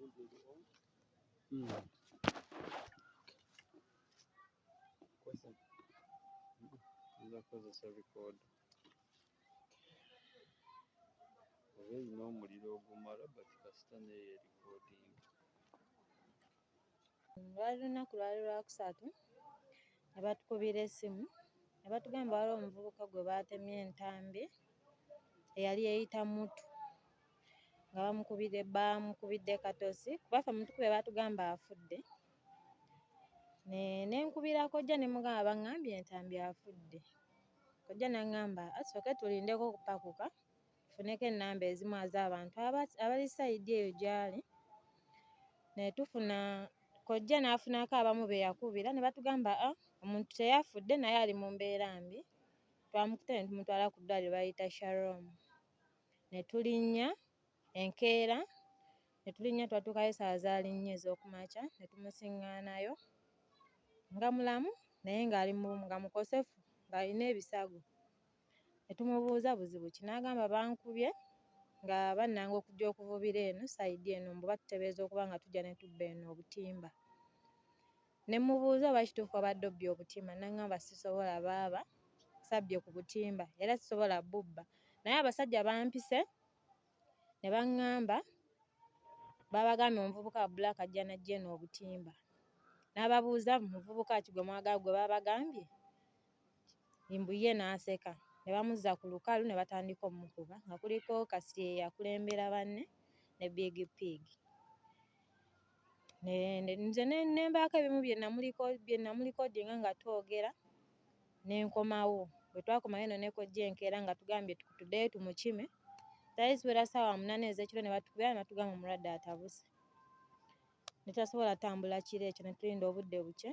Nza kukozesa record oba erina omuliro ogumala but kasita neyo erecordinga. Lwali lunaku lwali lwakusatu ne batukubira essimu ne batugamba waliwo omuvubuka gwe baatemye entambi eyali yeeyita Mutu nga bamukubidde baamukubidde katosi kuba ffe mutukube baatugamba afudde ne ne nkubira kojja ne mugamba baŋŋambye entambi afudde kojja n'aŋŋamba asooke tulindeko okupakuka tufuneko ennamba ezimu az'abantu abali sayidi eyo gy'ali ne tufuna kojja n'afunako abamu be yakubira ne batugamba a omuntu teyafudde naye ali mu mbeera mbi twamukutte ne tumutwala ku ddwaliro baliyita Shalom ne tulinnya enkeera ne tulinnya twatuukayo essaawa zaali nnya ez'okumakya ne tumusiŋŋaanayo nga mulamu naye ng'ali mu nga mukosefu ng'alina ebisago ne tumubuuza buzibu ki n'agamba bankubye nga bannanga okujja okuvubira eno sayidi eno mbu batutebeeza okuba nga tujja ne tubba eno obutimba. Ne mmubuuza oba kituufu wabadde obbye obutimba n'angamba sisobola baaba sabbye ku butimba era sisobola bubba naye abasajja bampise ne baŋŋamba baabagambye omuvubuka wa bbulaaka ajja n'aggya eno obutimba. N'ababuuza muvubuka ki gwe mwagala gwe baabagambye mbu ye n'aseka ne bamuzza ku lukalu ne batandika omukuba nga kuliko Kasirye eyakulembera banne ne Big Pig. Nze ne mbaako ebimu bye namulikodinga nga twogera ne nkomawo. Bwe twakomawo eno ne kojja enkeera nga tugambye tuddeyo tumukime, zaali ziwera ssaawa munaana ez'ekiro ne batukubira ne batugamba omulwadde atabuse. Ne tutasobola ttambula kiro ekyo ne tulinda obudde bukye.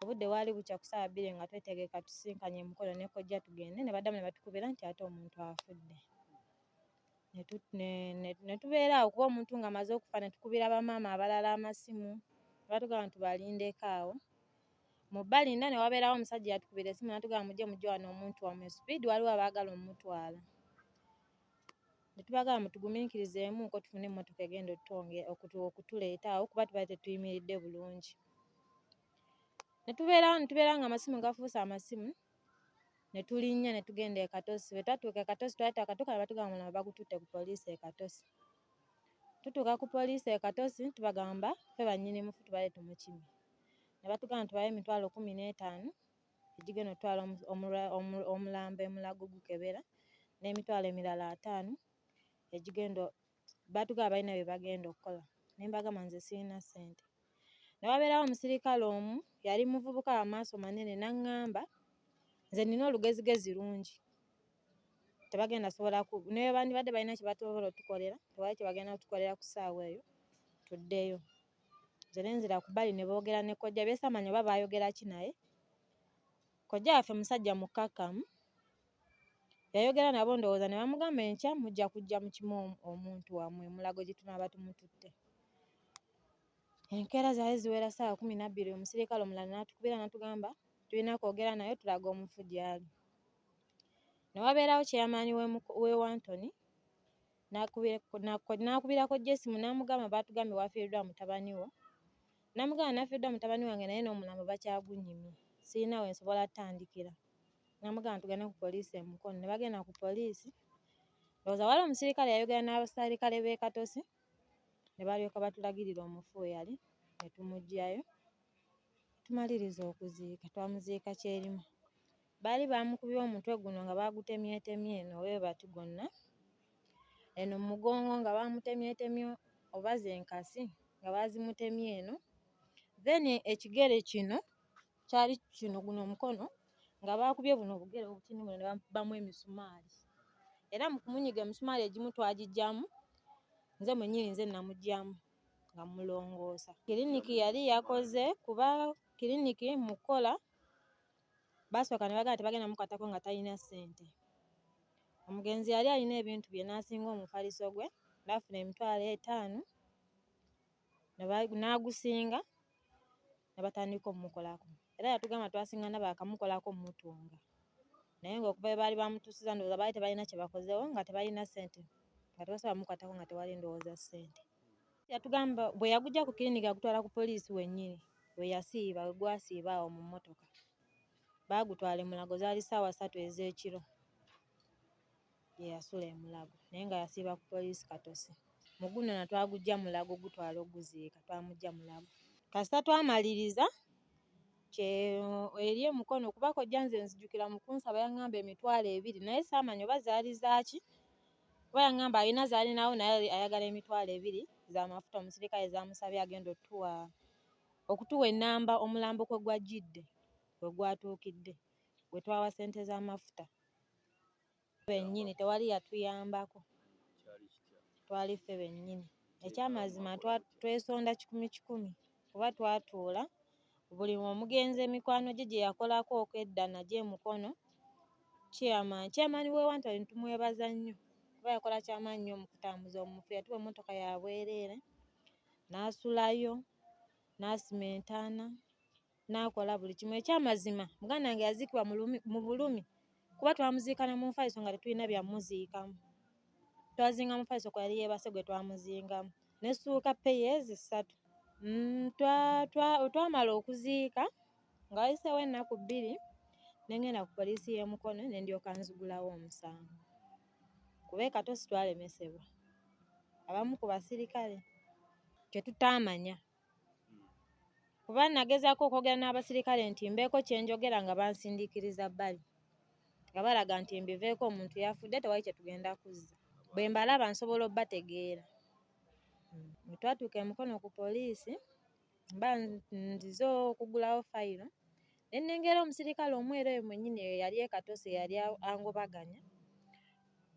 Obudde bwali bukya ku ssaawa bbiri nga twetegeka tusisinkanye e Mukono ne kojja tugende ne baddamu ne batukubira nti ate omuntu afudde. Ne tubeera awo kuba omuntu ng'amaze okufa ne tukubira bamaama abalala amasimu ne batugamba tubalindeko awo. Mu bbalinda ne wabeerawo omusajja eyatukubira essimu n'atugamba mujje mujje wano omuntu wammwe sipiidi waliwo abaagala ommutwala. Ne tubagamba mutugumiikirizeemuko tufune emmotoka egenda okutuleeta awo kuba tubadde tetuyimiridde bulungi. Ne tubeerawo ne tubeerawo ng'amasimu gafuuse amasimu ne tulinnya ne tugenda e Katosi. Bwe twatuuka e Katosi twali twakatuuka ne batugamba omulambo bagututte ku poliisi e Katosi. Tutuuka ku poliisi e Katosi tubagamba ffe bannyini mufu tubadde tumukimye. Ne batugamba tubawe emitwalo 15 egigenda okutwala omulambo e Mulago gukebera n'emitwalo emirala 50 egigenda batugamba balina bye bagenda okukola. Ne mbagamba nze sirina ssente. Ne wabeerawo omusirikale omu yali muvubuka wa maaso manene n'aŋŋamba nze nnina olugezigezi lungi tebagenda sobola ne bwe bandibadde balina kye basobola otukolera tewali kye bagenda kutukolera ku ssaawa eyo tuddeyo. Nze ne nzira ku bbali ne boogera ne kojja bye ssaamanya oba baayogera ki naye. Kojja waffe musajja mukkakkamu yayogera nabo ndowooza ne bamugamba enkya mujja kujja mukime omuntu wammwe e Mulago gye tunaaba tumututte. Enkeera zaali ziwera ssaawa 12 omusirikale omulala n'atukubira n'atugamba tulina kwogera naye tulaga omufu gy'ali. Ne wabeerawo chairman w'e Wantoni n'akubira kojja essimu n'amugamba baatugambye wafiiriddwa mutabani wo. N'amugamba nafiiriddwa mutabani wange naye n'omulambo bakyagunyimye sirina we nsobola ttandikira. N'amugamba tugende ku poliisi e Mukono ne bagenda ku poliisi. Ndowooza waliwo omusirikale eyayogera n'abaserikale b'e Katosi ne balyoka batulagirira omufu we yali ne tumuggyayo tumaliriza okuziika twamuziika Kyerima. Baali baamukubye omutwe guno nga baagutemyetemye eno bwe bati gwonna eno mu mugongo nga baamutemyetemye oba ze nkasi nga baazimutemye eno then ekigere kino kyali kino guno omukono nga baakubye buno obugere obutini buno ne bamukubamu emisumaali era mu kumunyiga emisumaali egimu twagiggyamu nze mwennyini nze namuggyamu nga mmulongoosa. Kiriniki yali yakoze kuba kiriniki mu kukola baasooka ne bagamba tebagenda mukwatako nga talina ssente. Omugenzi yali alina ebintu bye n'asinga omufaliso gwe n'afuna 50,000 n'agusinga ne batandika omukolako era yatugamba twasingana baakamukolako mmutunga naye ng'okuva we baali bamutuusiza ndowooza baali tebalina kye bakozeewo nga tebalina ssente nga tebasobola mmukwatako nga tewali ndowooza ssente. Yatugamba bwe yagujja ku kirinika yagutwala ku poliisi wennyini we yasiiba, we gwasiiba awo mu mmotoka. Baagutwala e Mulago zaali ssaawa 3 ez'ekiro gye yasula e Mulago naye nga yasiiba ku poliisi Katosi. Mu guno na twagujja Mulago gutwala oguziika twamujja Mulago. Kasita twamaliriza eri e Mukono kuba kojja nze nzijukira mu kunsaba yaŋŋamba 20,000 naye saamanya oba zaali zaaki kuba yaŋŋamba alina z'alinawo naye ayagala 20,000 za mafuta omusirikale z'amusabye agenda okutuwa ennamba omulambo kwe gwajjidde we gwatuukidde gwe twawa ssente z'amafuta. Bennyini tewali yatuyambako, twali ffe bennyini. Ekyamazima twesonda kikumi kikumi kuba twatuula buli omugenzi emikwano gye gye yakolako okwedda nagyo e Mukono. Chairman w'e Wantoni tumwebaza nnyo kuba yakola kyamaanyi nnyo mu kutambuza omufu. Yatuwa emmotoka ya bwereere n'asulayo n'asima entaana n'akola buli kimu. Ekyamazima muganda wange yaziikibwa mu bulumi kuba twamuziika na mu nfaliso nga tetulina bya muziikamu. Twazinga mufaliso kwe yali yeebase gwe twamuzingamu ne ssuuka peyezi 3. Twamala okuziika nga wayiseewo ennaku 2 ne ngenda ku poliisi y'e Mukono ne ndyoka nzigulawo omusango. Kuba e Katosi twalemesebwa abamu ku basirikale kye tutaamanya. Kuba nagezaako okwogera n'abasirikale nti mbeeko kye njogera nga bansindiikiriza bbali nga balaga nti mbiveeko omuntu yafudde tewali kye tugenda kuzza. Bwe mbalaba nsobola obbategeera. Bwe twatuuka e Mukono ku poliisi mba nzize okugulawo fayiro ne nnengera omusirikale omu era oyo mwennyini eyali e Katosi eyali angobaganya.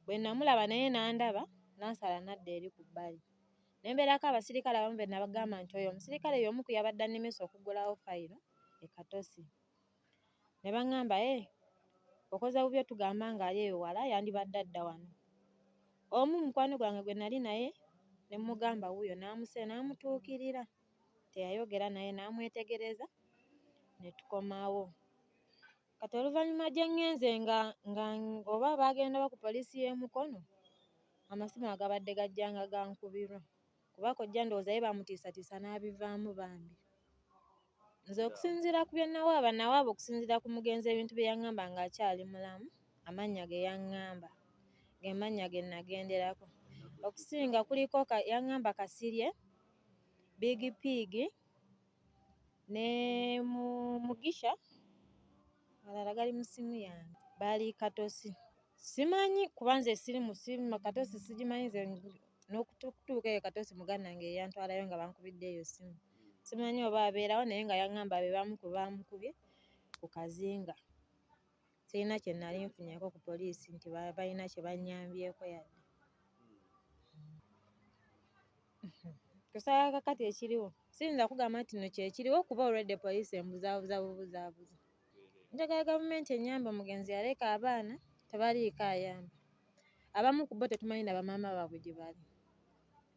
Bwe namulaba naye n'andaba n'ansala n'adda eri ku bbali. Ne mbeerako abasirikale abamu be nabagamba nti oyo omusirikale y'omu ku yabadde annemesa okugulawo fayiro e Katosi. Ne baŋŋamba okoze bubi otugamba ng'ali eyo wala yandibadde adda wano. Omu mukwano gwange gwe nali naye ne mmugamba wuuyo n'amutuukirira. Teyayogera naye n'amwetegereza ne tukomawo. Kati oluvannyuma gye ŋŋenze nga oba baagenda ba ku poliisi y'e Mukono amasimu agabadde gajjanga gankubirwa kuba kojja ndowooza ye baamutiisatiisa n'abivaamu bambi. Nze okusinziira ku bye nawaaba nawaaba okusinziira ku mugenzi ebintu bye yaŋŋamba ng'akyali mulamu amannya ge yaŋŋamba ge mannya ge nagenderako. Okusinga kuliko yaŋŋamba Kasirye, Big Pig ne Mugisha amalala gali mu ssimu yange baali Katosi. Simanyi kuba nze siri mu ssimu Katosi sigimanyi nze n'okutuuka eyo Katosi muganda wange yantwalayo nga bankubidde eyo ssimu. Simanyi oba abeerawo naye nga yaŋŋamba be bamu ku baamukubye ku kazinga. Sirina kye nali nfunyeeko ku poliisi nti balina kye bannyambyeko yadde. Kusaba kakati ekiriwo siyinza kugamba nti nno kyekiriwo kuba already poliisi embuzaabuza bubuzaabuza. Njagala gavumenti ennyambe omugenzi yaleka abaana tebaliiko ayamba. Abamu ku bo tetumanyi na bamaama baabwe gye bali.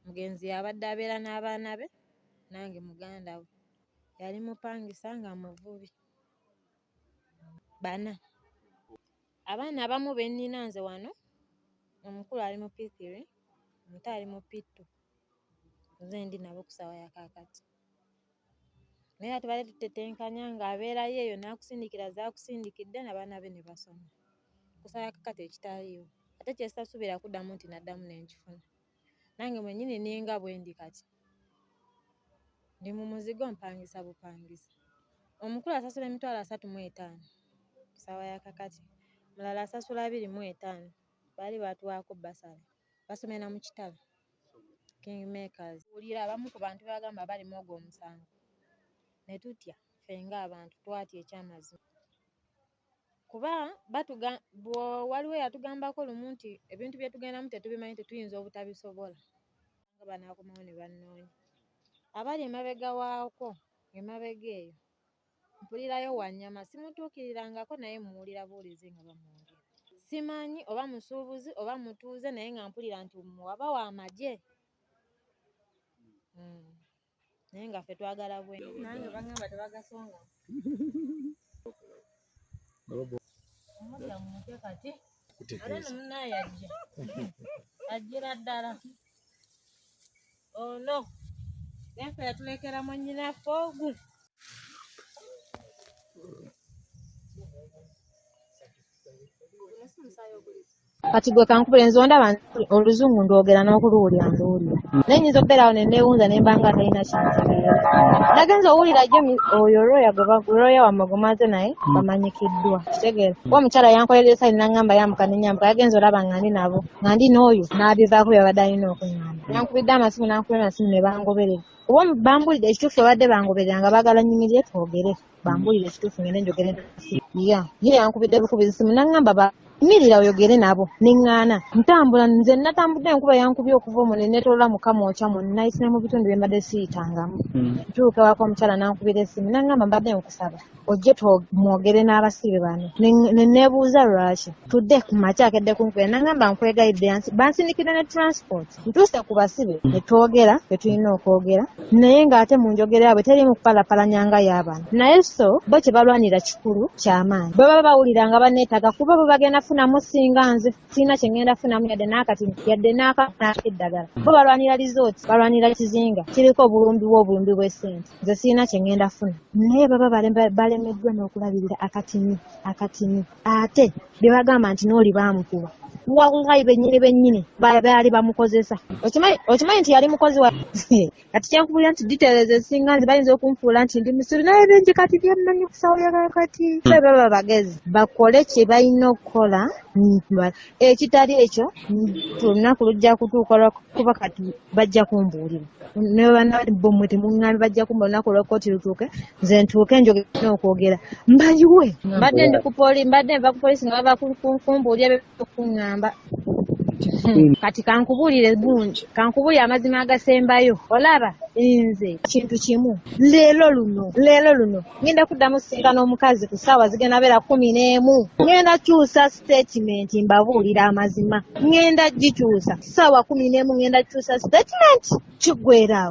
Omugenzi abadde abeera n'abaana be nange muganda we. Yali mupangisa nga muvubi. 4. Abaana abamu be nnina nze wano omukulu ali mu P3 omuto ali mu P2. Nze ndi nabo ku ssaawa ya kaakati. Naye era tubadde tutetenkanya ng'abeerayo eyo n'akusindikira z'akusindikidde n'abaana be ne basoma. Ku ssaawa ya kaakati ekitaliiwo ate kye sitasuubira kuddamu nti naddamu ne nkifuna. Nange mwennyini ninga bwe ndi kati. Ndi mu muzigo mpangisa bupangisa. Omukulu asasula 35,000 ku ssaawa ya kaakati, omulala asasula 25,000. Baali baatuwaako bbasale basomera mu Kitala King Makers. Wulira abamu ku bantu bagamba bali mu ogwo omusango ne tutya ffe ng'abantu twatya ekyamazima. Kuba waliwo eyatugambako lumu nti ebintu bye tugendamu tetubimanyi tetuyinza obutabisobola. Nga banaakomawo ne bannoonya. Abali emabega waakwo emabega eyo mpulirayo Wanyama simutuukirirangako naye mmuwulira buwulizi nga bamwogera. Simanyi oba musuubuzi oba mutuuze naye nga mpulira nti waba wa magye. Naye nga ffe twagala bwe. Nange bangamba tebagasonga. Omutya mutya kati. Ate nno munnaye ajja. Ajjira ddala. Ono. Naye ffe yatulekera mwannyinaffe ogu. Kati gwe kankubire nze ondaba oluzungu ndwogera n'okuluwulira nduwulira naye nyinza okubeera awo ne neewunza ne mba nga talina kyentegeera. Nagenze owulira jjo oyo lawyer gwe lawyer wammwe gwe mwaze naye bamanyikiddwa kitegeera kuba omukyala yankoledde sayini n'angamba yambuka ne nyambuka yagenze olaba nga ndi nabo nga ndi n'oyo n'abivaako byabadde alina okuŋŋamba. Yankubidde amasimu n'ankubira amasimu ne bangoberera kuba bambulidde ekituufu babadde bangoberera nga baagala nnyimirire twogere bambulire ekituufu ngende njogere ya ye yankubidde bukubizi simu n'aŋŋamba ba yimirira oyogere nabo ne ŋŋaana ntambula nze natambudde enkuba yankubye okuva omwo ne neetooloola mu Kamwokya mwonna nayise ne mu bitundu bye mbadde siyitangamu ntuuka ewaka omukyala n'ankubira essimu n'aŋŋamba mbadde nkusaba ojje mwogere n'abasibe bano ne neebuuza lwaki tudde ku makya akedde kunkubira n'aŋŋamba nkwegayidde bansindikidde ne transport ntuuse ku basibe ne twogera bye tulina okwogera naye ng'ate mu njogera yaabwe teriimu kupalapalanya nga y'abano naye so bo kye balwanira kikulu kyamaanyi bwe baba bawulira nga banneetaaga kuba bo bagenda funamu singa nze sirina kye ŋŋenda funamu yadde n'akatini yadde n'eddagala bo balwanira lizooti balwanira kizinga kiriko obulumbi bw'obulumbi bw'essente nze sirina kye ŋŋenda funa naye baba balemeddwa n'okulabirira akatini akatini ate bye bagamba nti n'oli baamukuba wallahi bennyini bennyini baali bamukozesa okimanyi nti yali mukozi wa kati kyenkubulira nti details ezisinga nze bayinza okunfuula nti ndi musiru naye bingi kati byemmanyi kusawulira kati baba bagezi bakole kye balina okukola ekitali ekyo olunaku lujja kutuuka lwakuba kati bajja kumbuulira nebanabommwe temuŋŋambe bajja kumba olunaku lwa kkooti lutuuke nze ntuuke njogere okwogera mbayiwe mbadde ndi ku poli mbadde nva ku poliisi nga bava kumbuulira okuŋŋamba kati kankubuulire gundi kankubuulire amazima agasembayo olaba nze kintu kimu leero luno leero luno ngenda kuddamu sisinkana omukazi ku ssaawa zigenda beera 11 ngenda kyusa statement mbabuulira amazima ngenda gikyusa ssaawa 11 ngenda kyusa statement kiggwera awo.